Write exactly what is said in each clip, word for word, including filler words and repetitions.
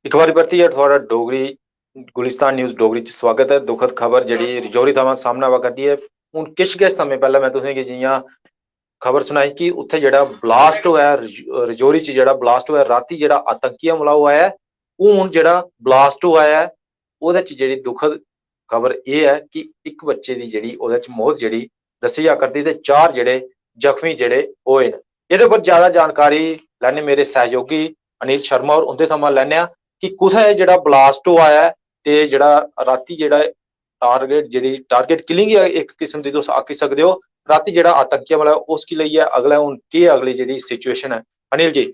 इक बारी परतियै थुआढ़ा डोगरी, गुलिस्तान न्यूज़ डोगरी च स्वागत ऐ। दुखद खबर जेह्ड़ी रजौरी थमां सामनै आवा करदी ऐ। हून किश गै समें पैह्लें में तुसेंगी जि'यां खबर सनाई कि उत्थै जेह्ड़ा ब्लास्ट होआ ऐ, रज-, रजौरी च जेह्ड़ा ब्लास्ट होआ ऐ, रातीं जेह्ड़ा आतंकी हमला होआ ऐ, हून जेह्ड़ा ब्लास्ट होआ ऐ, ओह्दे च जेह्ड़ी दुखद खबर एह् ऐ कि इक बच्चे दी जेह्ड़ी ओह्दे च मौत जेह्ड़ी दस्सी जा करदी ते चार जेह्ड़े जख्मी जेह्ड़े होए न। एह्दे पर ज्यादा जानकारी लैने मेरे सहयोगी अनिल शर्मा होर उं'दे थमां लैने आं कि कुत्थै एह् जेह्ड़ा ब्लास्ट होआ ऐ ते जेह्ड़ा रातीं जेह्ड़ा टारगेट, जेह्ड़ी टारगेट किलिंग इक किस्म दी तुस आखी सकदे ओ, रातीं जेह्ड़ा आतंकी हमला ऐ, उसगी लेइयै अगला हून केह् अगली जेह्ड़ी सिचुएशन ऐ, अनिल जी?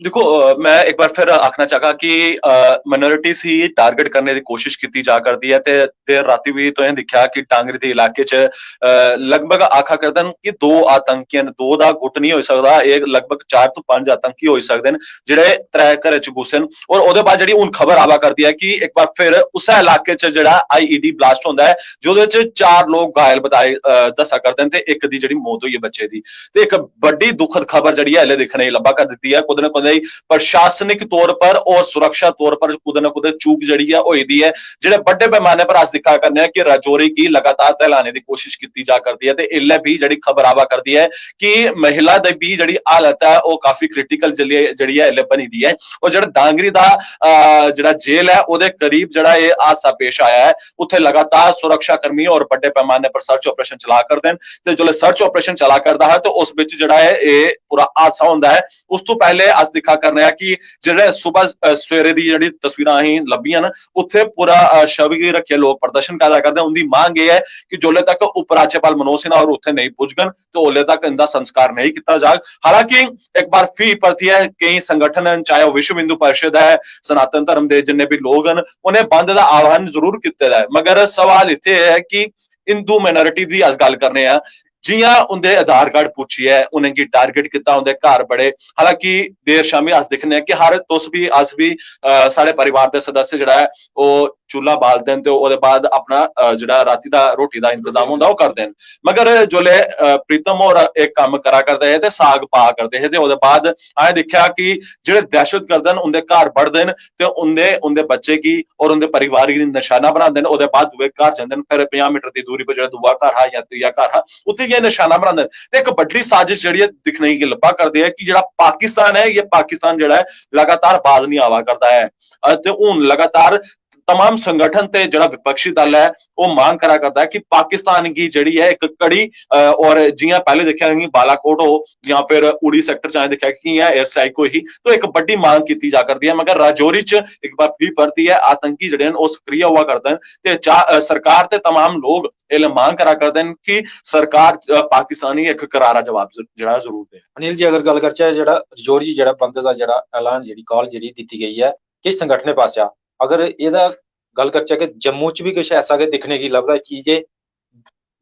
दिक्खो, अ, में इक बार फिर आखना चाहगा कि, अ, माइनॉरिटीज ही टारगेट करने दी कोशिश कीती जा करदी ऐ ते देर रातीं बी तुसें दिक्खेआ कि टांगरी दे इलाके च, अ, लगभग आखा करदे न कि दो आतंकी न, दो दा गुट नहीं होई सकदा, एह् लगभग चार तो पंज आतंकी होई सकदे न जेह्ड़े त्रै घरें च घुसे न। और ओह्दे बाद जेह्ड़ी हून खबर आवा करदी ऐ कि इक बार फिर उस्सै इलाके च जेह्ड़ा आईईडी ब्लास्ट होंदा ऐ, जेह्दे च चार लोक घायल बताए, अ, दस्सा करदे न ते इक दी जेह्ड़ी मौत होई ऐ बच्चे दी। ते इक बड्डी दुखद खबर जेह्ड़ी ऐ इसलै दिक्खने गी लब्भा करदी ऐ। कुतै ना कुतै प्रशासनिक तौर पर और सुरक्षा तौर पर कुतै ना कुतै चूक जेह्ड़ी ऐ होई दी ऐ। जेह्ड़े बड्डे पैमाने पर अस दिक्खा करने आं कि राजौरी गी लगातार दहलाने दी कोशिश कीती जा करदी ऐ ते इसलै बी जेह्ड़ी खबर आवा करदी ऐ कि महिला दी बी जेह्ड़ी हालत ऐ ओह् काफी क्रिटिकल जेह्ड़ी ऐ, जेह्ड़ी ऐ इसलै बनी दी ऐ। और जेह्ड़ा डांगरी दा, अ, जेह्ड़ा जेल ऐ ओह्दे करीब जेह्ड़ा एह् हादसा पेश आया ऐ, उत्थै लगातार सुरक्षा कर्मी और बड्डे पैमाने पर सर्च ऑपरेशन चला करदे न। ते जिसलै सर्च ऑपरेशन चला करदा हा ते उस बिच जेह्ड़ा ऐ एह् पूरा हादसा होंदा ऐ। उस तो पैह्ले अस दिक्खा करने आं कि जेह्ड़े सुबह, अ, सवेरे दी जेह्ड़ी तस्वीरां असें लब्भियां न, उत्थै पूरा, अ, शव गी रक्खियै लोक प्रदर्शन करा करदे न। उं'दी मांग एह् ऐ कि जिसलै तक उपराज्यपाल मनोज सिन्हा होर उत्थै नेईं पुजङन ते उसलै तक इं'दा संस्कार नेईं कीता जाग। हालांकि इक बार फ्ही परतियै केईं संगठन न, चाहे ओह् विश्व हिंदू परिषद ऐ, सनातन धर्म दे जिन्ने बी लोक न, उ'नें बंद दा आह्वान जरूर कीते दा ऐ, मगर सवाल इत्थै एह् ऐ कि हिंदू माइनॉरिटी दी अस गल्ल करने आं, जि'यां उं'दे आधार कार्ड पुच्छियै उ'नेंगी टारगेट कीता, उं'दे घर बड़े। हालांकि देर शामी अस दिक्खने आं कि हर, तुस बी, अस बी, अ, साढ़े परिवार दे सदस्य जेह्ड़ा ऐ ओह् चूल्हा बालदे न ते ओह्दे बाद अपना, अ, जेह्ड़ा रातीं दा रोटी दा इंतजाम होंदा ओह् करदे न। मगर जिसलै, अ, प्रीतम होर एह् कम्म करा करदे हे ते साग पा करदे हे ते ओह्दे बाद असें दिक्खेआ कि जेह्ड़े दहशतगर्द न उं'दे घर बड़दे न ते उं'दे, उं'दे बच्चे गी और उं'दे परिवार गी नशाना बनांदे न। ओह्दे बाद दूए घर जंदे न, फिर पंजाह् मीटर दी दूरी पर जेह्ड़ा दूआ घर हा जां त्रीया घर हा, उत्थै जाइयै नशाना बनांदे न। ते इक बड्डी साजिश जेह्ड़ी ऐ दिक्खने गी लब्भा करदी ऐ कि जेह्ड़ा पाकिस्तान ऐ, एह् पाकिस्तान जेह्ड़ा ऐ लगातार बाज निं आवा करदा ऐ। अ, ते हून लगातार तमाम संगठन ते जेह्ड़ा विपक्षी दल ऐ ओह् मांग करा करदा ऐ कि पाकिस्तान गी जेह्ड़ी ऐ इक कड़ी, अ, और जि'यां पैह्ले दिक्खेआ कि बालाकोट हो जां फिर उड़ी सेक्टर च असें दिक्खेआ कि कि'यां एयर स्ट्राइक होई ही, तो इक बड्डी मांग कीती जा करदी ऐ। मगर राजौरी च इक बार फ्ही परतियै आतंकी जेह्ड़े न ओह् सक्रिय होआ करदे न ते चा-, अ, सरकार ते तमाम लोक एल्लै मांग करा करदे न कि सरकार, अ, पाकिस्तान गी इक करारा जवाब ज-, जेह्ड़ा जरूर देऐ। अनिल जी, अगर गल्ल करचै जेह्ड़ा रजौरी जेह्ड़ा बंद दा जेह्ड़ा ऐलान, जेह्ड़ी कॉल जेह्ड़ी दित्ती गई ऐ किश संगठनें पासेआ, अगर एह्दा गल्ल करचै कि जम्मू च बी किश ऐसा गै दिक्खने गी लभदा ऐ, की जे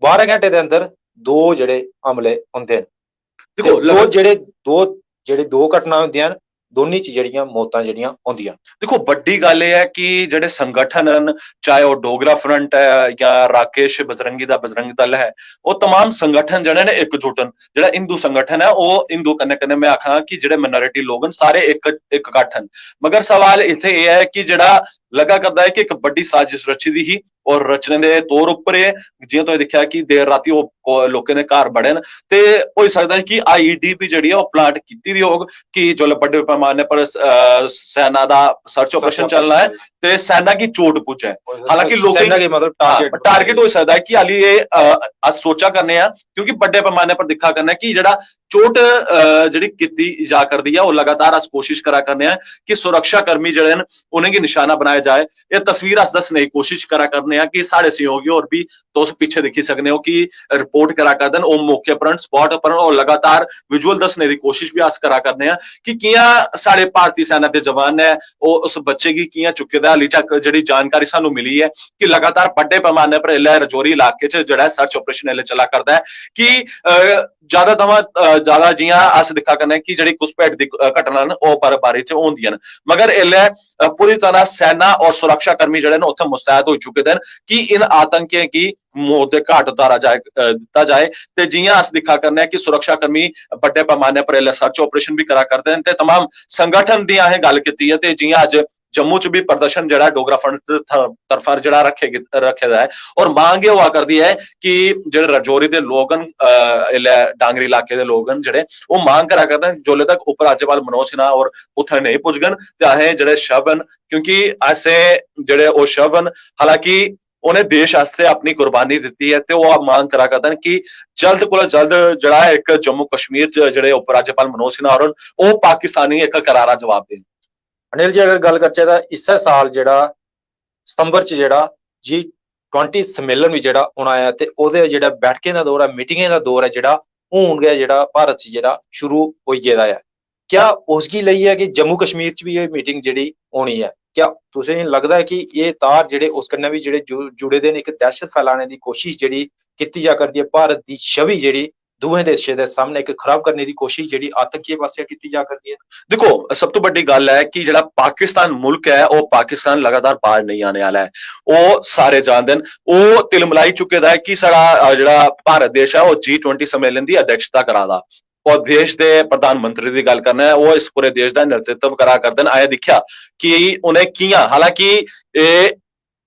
बारां घैंटे दे अंदर दो जेह्ड़े हमले होंदे न। ते दिक्खो, दो जेह्ड़े, दो जेह्ड़े दो घटनां होंदियां न, दोनीं च जेह्ड़ियां मौतां जेह्ड़ियां होंदियां न। दिक्खो, बड्डी गल्ल एह् ऐ कि जेह्ड़े संगठन न, चाहे ओह् डोगरा फ्रंट ऐ जां राकेश बजरंगी दा बजरंग दल ऐ, ओह् तमाम संगठन जेह्ड़े न इकजुट न। जेह्ड़ा हिंदू संगठन ऐ ओह् हिंदू कन्नै कन्नै में आखां कि जेह्ड़े माइनॉरिटी लोक न सारे इक, इक कट्ठ न। मगर सवाल इत्थै एह् ऐ कि जेह्ड़ा लग्गा करदा ऐ कि इक बड्डी साजिश रची दी ही और रचने दे तौर उप्पर एह्, जि'यां तुसें दिक्खेआ कि देर रातीं ओह् को-, लोकें दे घर बड़े न ते होई सकदा ऐ कि आईईडी बी जेह्ड़ी ऐ ओह् प्लांट कीती दी होग कि जिसलै बड्डे पैमाने पर, अ, सेना दा सर्च ऑपरेशन चलना ऐ ते सेना गी चोट पुज्जै। हालांकि लोकें सेना गी मतलब टारगेट टारगेट होई सकदा ऐ कि हाली एह्, अ, अस सोचा करने आं क्योंकि बड्डे पैमाने पर दिक्खा करने आं कि जेह्ड़ा चोट, अ, जेह्ड़ी कीती जा करदी ऐ ओह् लगातार अस कोशिश करा करने आं कि सुरक्षा कर्मी जेह्ड़े न उ'नेंगी नशाना बनाया जाए। एह् तस्वीर अस दस्सने दी कोशिश करा करने आं कि साढ़े सहयोगी होर बी तुस पिच्छे दिक्खी सकने ओ कि रिपोर्ट करा करदे न, ओह् मौके पर न, स्पाट उप्पर न, और लगातार विजुअल दस्सने दी कोशिश बी अस करा करने आं कि कि'यां साढ़े भारती सेना दे जवान ने ओह् उस बच्चे गी कि'यां चुक्के दा ऐ। हाली तक जेह्ड़ी जानकारी सानू मिली ऐ कि लगातार बड्डे पैमाने पर इसलै रजौरी इलाके च जेह्ड़ा ऐ सर्च ऑपरेशन इसलै चला करदा ऐ कि, अ, ज्यादा थमां, अ, ज्यादा जि'यां अस दिक्खा करने कि जेह्ड़ी घुसपैठ दी, अ, घटना न ओह् बर्फबारी च होंदियां न, मगर इसलै, अ, पूरी तरह सेना और सुरक्षा कर्मी जेह्ड़े न उत्थै मुस्तैद होई चुके दे न कि इन आतंकियें गी मौत दे घाट उतारा जाए, अ, दित्ता जाए। ते जियां अस दिक्खा करने आं कि सुरक्षाकर्मी बड्डे पैमाने पर इसलै सर्च ऑपरेशन बी करा करदे न ते तमाम संगठन दी असें गल्ल कीती ऐ ते जियां अज्ज जम्मू च बी प्रदर्शन जेह्ड़ा डोगरा फ्रंट दी तरफा जेह्ड़ा रक्खे गे-, रक्खे दा ऐ और मांग एह् होआ करदी ऐ कि जेह्ड़े रजौरी दे लोक न, अ, इसलै डांगरी इलाके दे लोक न जेह्ड़े, ओह् मांग करा करदे न, जोल्लै तक उपराज्यपाल मनोज सिन्हा होर उत्थै नेईं पुजङन ते असें जेह्ड़े शव न, क्योंकि असें जेह्ड़े ओह् शव न, हालांकि उ'नें देश आस्तै अपनी कुर्बानी दित्ती ऐ ते ओह् मांग करा करदे न कि जल्द कोला जल्द जेह्ड़ा इक जम्मू कश्मीर च जेह्ड़े उपराज्यपाल मनोज सिन्हा होर न, ओह् पाकिस्तान गी इक करारा जवाब देन। अनिल जी, अगर गल्ल करचै तां इस्सै साल जेह्ड़ा सितंबर च जेह्ड़ा जी ट्वेंटी सम्मेलन बी जेह्ड़ा होना ऐ ते ओह्दे जेह्ड़ा बैठकें दा दौर ऐ, मीटिंगें दा दौर ऐ जेह्ड़ा, हून गै जेह्ड़ा भारत च जेह्ड़ा शुरू होई गेदा ऐ। क्या उसगी लेइयै कि जम्मू कश्मीर च बी एह् मीटिंग जेह्ड़ी होनी ऐ, क्या तुसें गी लगदा ऐ कि एह् तार जेह्ड़े उस कन्नै बी जेह्ड़े जु-, जुड़े दे न, इक दहशत फैलाने दी कोशिश जेह्ड़ी कीती जा करदी ऐ, भारत दी छवि जेह्ड़ी दूए देशें दे सामने इक खराब करने दी कोशिश जेह्ड़ी आतंकियें पासेआ कीती जा करदी ऐ? दिक्खो, सब तो बड्डी गल्ल ऐ कि जेह्ड़ा पाकिस्तान मुल्क ऐ, ओह् पाकिस्तान लगातार बाज नेईं आने आह्ला ऐ। ओह् सारे जानदे न, ओह् तिलमलाई चुके दा ऐ कि साढ़ा, अ, जेह्ड़ा भारत देश ऐ, ओह् जी ट्वेंटी सम्मेलन दी अध्यक्षता करा दा। और देश दे प्रधानमंत्री दी गल्ल करना ऐ, ओह् इस पूरे देश दा नेतृत्व करा करदे न। असें दिक्खेआ कि उ'नें कि'यां, हालांकि एह्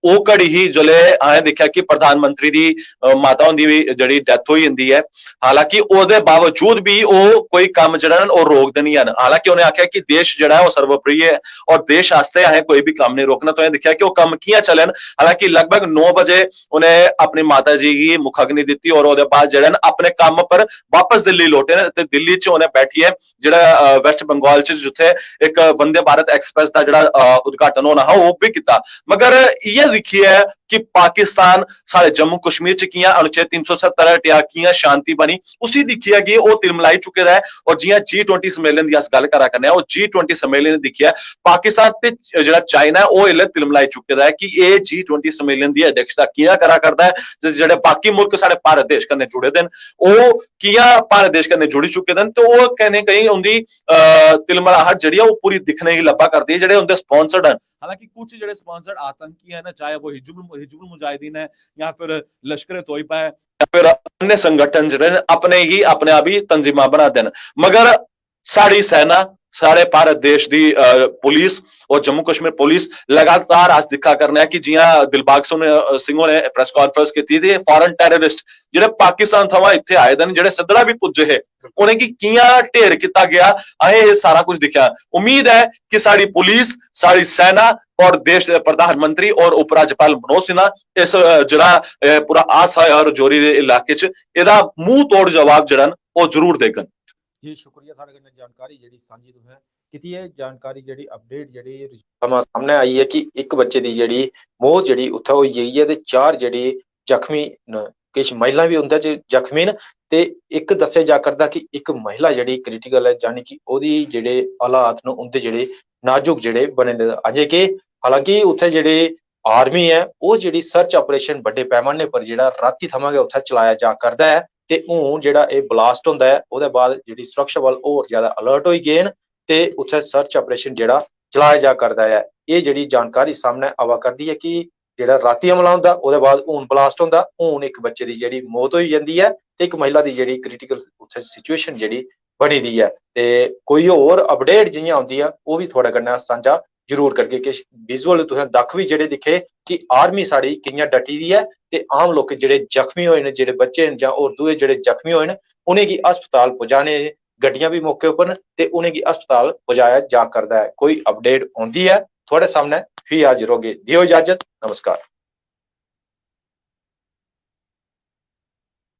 ओह् घड़ी ही जिसलै असें दिक्खेआ कि प्रधानमंत्री दी, अ, माता हुंदी बी जेह्ड़ी डेथ होई जंदी ऐ, हालांकि ओह्दे बावजूद बी ओह् कोई कम्म जेह्ड़ा न ओह् रोकदे निं हैन। हालांकि उ'नें आखेआ कि देश जेह्ड़ा ऐ ओह् सर्वोपरि ऐ और देश आस्तै असें कोई बी कम्म निं रोकना। तुसें दिक्खेआ कि ओह् कम्म कि'यां चले न। हालांकि लगभग नौ बजे उ'नें अपनी माता जी गी मुखाग्नि दित्ती और ओह्दे बाद जेह्ड़ा न अपने कम्म पर बापस दिल्ली लौटे न ते दिल्ली च उ'नें बैठियै जेह्ड़ा, अ, वेस्ट बंगाल च जित्थै इक वंदे भारत एक्सप्रेस दा जेह्ड़ा, अ, उद्घाटन होना हा, ओह् बी कीता। मगर इ'यै दिक्खियै कि पाकिस्तान साढ़े जम्मू कश्मीर च कि'यां अनुच्छेद तीन सौ सत्तर हटेआ, कि'यां शांति बनी, उसी दिक्खियै कि ओह् तिलमलाई चुके दा ऐ। और जि'यां जी ट्वेंटी सम्मेलन दी अस गल्ल करा करने आं, ओह् जी ट्वेंटी सम्मेलन दिक्खियै पाकिस्तान ते जेह्ड़ा चाइना ऐ, ओह् इसलै तिलमलाई चुके दा ऐ कि एह् जी ट्वेंटी सम्मेलन दी अध्यक्षता कि'यां करा करदा ऐ ते जेह्ड़े बाकी मुल्क साढ़े भारत देश कन्नै जुड़े दे न, ओह् कि'यां भारत देश कन्नै जुड़ी चुके दे न, ते ओह् कहीं ना कहीं उं'दी, अ, तिलमलाहट जेह्ड़ी ऐ, ओह् पूरी दिक्खने गी लब्भा करदी ऐ, जेह्ड़े उं'दे स्पांसर्ड न। हालांकि कुछ जेह्ड़े स्पांसर्ड आतंकी हैन, चाहे वो हिजबुल, हिजबुल मुजाहिदीन ऐ जां फिर लश्कर ए तोयबा ऐ, जां फिर अन्य संगठन जेह्ड़े न, अपने गी, अपने आप गी तंजीमां बनादे न, मगर साढ़ी सेना, साढ़े भारत देश दी, अ, पुलिस और जम्मू कश्मीर पुलिस लगातार अस दिक्खा करने आं कि जि'यां दिलबाग सिंह, अ, सिंह होरें प्रेस कॉन्फ्रेंस कीती ते फॉरेन टेररिस्ट जेह्ड़े पाकिस्तान थमां इत्थै आए दे न, जेह्ड़े सिद्धड़ा बी पुज्जे हे, उ'नेंगी कि'यां ढेर कीता गेआ, असें एह् सारा कुछ दिक्खेआ। उम्मीद ऐ कि साढ़ी पुलिस, साढ़ी सेना और देश दे प्रधानमंत्री और उपराज्यपाल मनोज सिन्हा इस, अ, जेह्ड़ा, अ, पूरा हादसा होआ रजौरी दे इलाके च, एह्दा मुंह तोड़ जवाब जेह्ड़ा न, ओह् जरूर देङन। जी, शुक्रिया साढ़े कन्नै जानकारी जेह्ड़ी सांझी तुसें कीती ऐ। जानकारी जेह्ड़ी, अपडेट जेह्ड़ी सामनै आई ऐ कि इक बच्चे दी जेह्ड़ी मौत जेह्ड़ी उत्थै होई गेई ऐ ते चार जेह्ड़ी जख्मी न, किश महिलां बी उं'दे च जख्मी न। ते इक दस्सेआ जा करदा कि इक महिला जेह्ड़ी क्रिटिकल ऐ, यानी कि ओह्दी जेह्ड़े हालात न उं'दे जेह्ड़े नाजुक जेह्ड़े बने दे न। अजें के हालांकि उत्थै जेह्ड़े आर्मी ऐ, ओह् जेह्ड़ी सर्च ऑपरेशन बड्डे पैमाने पर जेह्ड़ा रातीं थमां गै उत्थै चलाया जा करदा ऐ। ते हून जेह्ड़ा एह् ब्लास्ट होंदा ऐ, ओह्दे बाद जेह्ड़ी सुरक्षा बल होर ज्यादा अलर्ट होई गे न ते उत्थै सर्च ऑपरेशन जेह्ड़ा चलाया जा करदा ऐ। एह् जेह्ड़ी जानकारी सामनै आवा करदी ऐ कि जेह्ड़ा रातीं हमला होंदा, ओह्दे बाद हून ब्लास्ट होंदा, हून इक बच्चे दी जेह्ड़ी मौत होई जंदी ऐ ते इक महिला दी जेह्ड़ी क्रिटिकल उत्थै सिचुएशन जेह्ड़ी बनी दी ऐ। ते कोई होर अपडेट जि'यां औंदी ऐ, ओह् बी थुआढ़े कन्नै सांझा जरूर करगे। किश विजुअल तुसें दक्ख बी जेह्ड़े दिक्खे कि आर्मी साढ़ी कि'यां डटी दी ऐ ते आम लोक जेह्ड़े जख्मी होए न, जेह्ड़े बच्चे न जां होर दूए जेह्ड़े जख्मी होए न, उ'नेंगी अस्पताल पुजाने गड्डियां बी मौके उप्पर न ते उ'नेंगी अस्पताल पुजाया जा करदा ऐ। कोई अपडेट औंदी ऐ, थुआढ़े सामनै फ्ही हाजिर होगे। देओ इजाजत, नमस्कार।